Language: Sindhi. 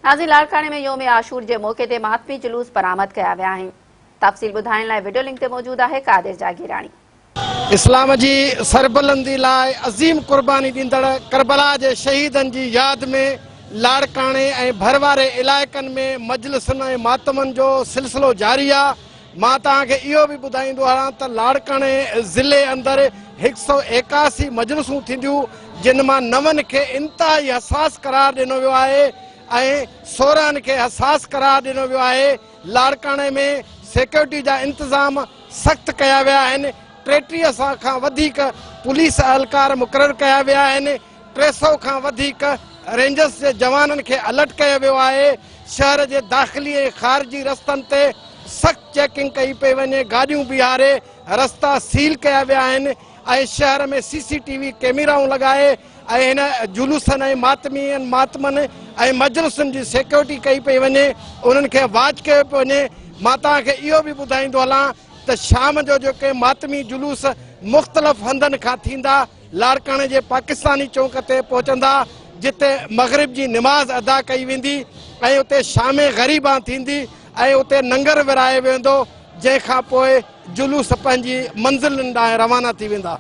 ناظرين لاڙڪاڻي ۾ يوم عاشور جي موقعي تي ماتمي جلوس برآمد ڪيا ويا آهن. تفصيل ٻڌائڻ لاء وڊيو لنڪ تي موجود آهي قادر جاگيراڻي. اسلام جي سربلندي لاء عظيم قرباني ڏيندڙ ڪربلا جي شهيدن جي ياد ۾ لاڙڪاڻي ۽ ڀر واري علائقن ۾ مجلسن ۽ ماتمن جو سلسلو جاري آ. مان توهان کي اهو به ٻڌائيندو هلان ته لاڙڪاڻي ضلعي اندر هڪ سئو 81 مجلسون ٿينديون جن مان نون کي انتهائي حساس قرار ڏنو ويو آهي ۽ 16 کي حساس قرار ڏنو ويو آهي. لاڙڪاڻي ۾ سيڪيورٽي جا انتظام سخت ڪيا ويا آهن، 33 سئو کان وڌيڪ پوليس اهلڪار مقرر ڪيا ويا آهن، 300 کان وڌيڪ رينجرز جي جوانن کي الرٽ ڪيو ويو آهي، شهر جي داخلي ۽ خارجي رستن تي سخت چيڪنگ ڪئي پئي وڃي، گاڏيون بيهاري رستا سيل ڪيا ويا آهن ۽ شهر ۾ سي سي ٽي وي ڪيميرائون لڳائي ۽ هن جلوسن ۽ ماتمي ماتمن ۽ مجلسن جي سيڪيورٽي ڪئي پئي وڃي، انهن کي واچ ڪيو پيو وڃي. مان توهان کي اهو به ٻڌائيندو هلان ته شام جو جيڪي ماتمي جلوس مختلف هنڌن کان ٿيندا لاڙڪاڻي جي پاڪستاني چونڪ تي پهچندا جتي مغرب جي نماز ادا ڪئي ويندي ۽ اتي شام غريبان ٿيندي ۽ اتي ننگر ورهايو ويندو جنهن کان پوء جلوس پنهنجي منزلن ڏانهن روانا ٿي ويندا.